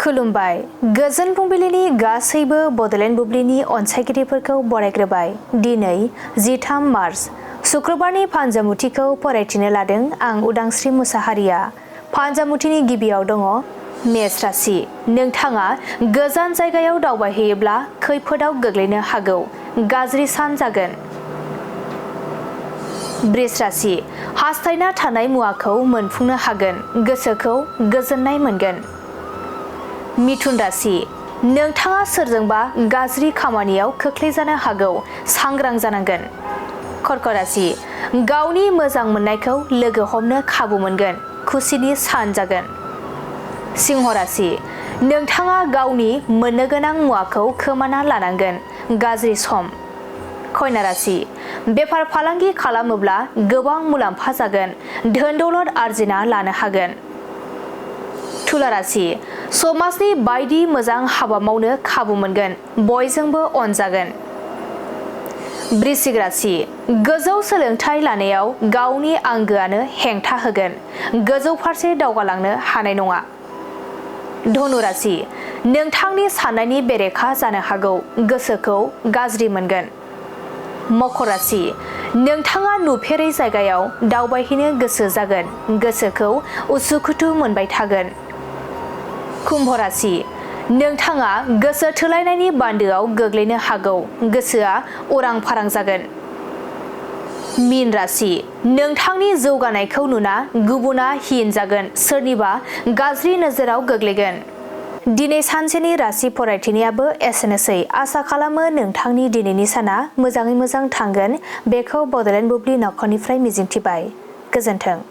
खुलुमबाय गोजोन फुंबिलिनि गासैबो बडलेण्ड बुब्लिनि अनसायगिरिफोरखौ बरायग्रोबाय। दिनै 13 मार्च शुक्रबारनि फानजामुथिखौ फरायथिनो लादों आं उदांस्रि मुसाहारिया। फानजामुथिनि गिबियाव दङ मेष राशि। नोंथाङा गोजान जायगायाव दावबायहैयोब्ला खैफोदाव गोग्लैनो हागौ। गाज्रि सान जागोन। वृष राशि। हास्थायना थानाय मुवाखौ मोनफुंनो हागोन। गोसोखौ गोजोननाय मोनगोन। मिथुन राशि। नोंथाङा सोरजोंबा गाज्रि खामानियाव खोख्लैजानो हागौ। सांग्रां जानांगोन। कर्क राशि। गावनि मोजां मोननायखौ लोगो हमनो खाबु मोनगोन। खुसिनि सान जागोन। सिंह राशि। नोंथाङा गावनि मोननो गोनां मुवाखौ खोमाना लानांगोन। गाज्रि सम। कन्या राशि। बेफार फालांगि खालामोब्ला गोबां मुलाम्फा जागोन। धोन दौलत आरजिना लानो हागोन। तुला राशि। समाजनि बायदि मोजां हाबा मावनो खाबु मोनगोन। बयजोंबो अनजागोन। वृश्चिक राशि। गोजौ सोलोंथाइ लानायाव गावनि आंगोआनो हेंथा होगोन। गोजौ फारसे दावगालांनो हानाय नङा। धनु राशि। नोंथांनि साननायनि बेरेखा जानो हागौ। गोसोखौ गाज्रि मोनगोन। मकर राशि। नोंथाङा नुफेरै जायगायाव दावबायहैनो गोसो जागोन। गोसोखौ उसुखुथु मोनबाय थागोन। कुम्भ राशि। नोंथाङा गोसो थोलायनायनि बान्दोआव गोग्लैनो हागौ। गोसोआ उरां फारां जागोन। मीन राशि। नोंथांनि जौगानायखौ नुना गुबुना हिन जागोन। सोरनिबा गाज्रि नोजोराव गोग्लैगोन। दिनै सानसेनि राशि फरायथिनायाबो एसेनोसै। आसा खालामो नोंथांनि दिनैनि साना मोजाङै मोजां थांगोन। बेखौ बडलेण्ड बुब्लि नखरनिफ्राय मिजिंथिबाय। गोजोन्थों।